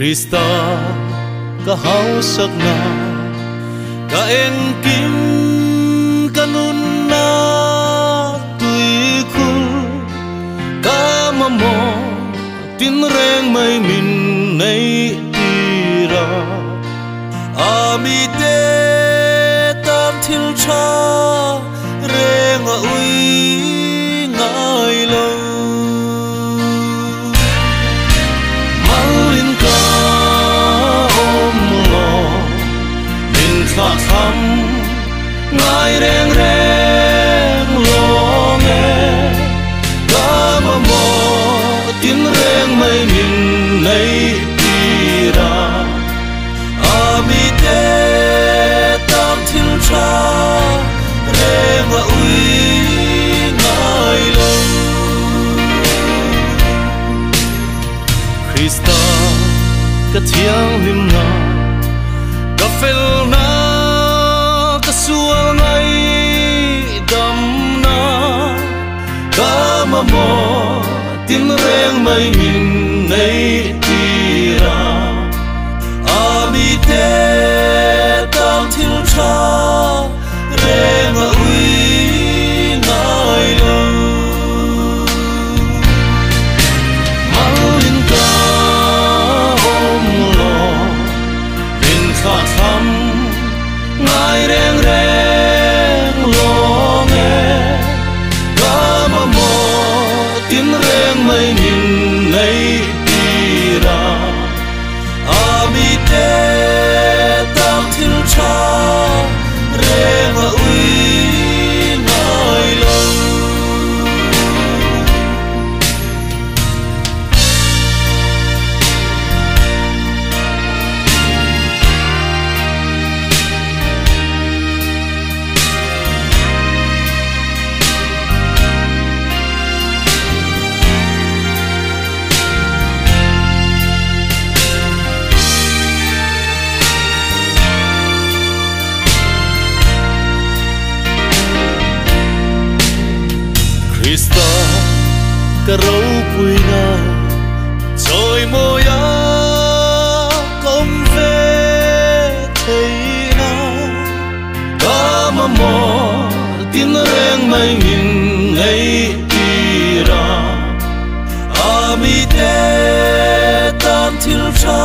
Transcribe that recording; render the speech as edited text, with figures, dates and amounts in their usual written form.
Krista ka hausak na ka engkim ka nun na tuikhur ka mamawh tin reng mai min nei tira a mi te tan thil tha reng a ui ngai lo malin ka om lo min thla tham ngai reng reng lo nge ka mamawh tin reng mai min nei tira a mi te tan thil tha reng a ui ngai lo Krista ka thiang lim na ka fel na ka sual ngai dam na ka mamawh tin reng mai min nei tira a mi te tan thil tha reng a ui ngai lo malin ka om lo min thla tham ngai reng reng lo nge ka mamawh tin reng mai min nei tira a mi te tan thil tha reng a ui ngai lo. Krista ka ro pui na choi moya kom ve thei na ka mamawh tin reng mai min nei tira a mi te tan thil tha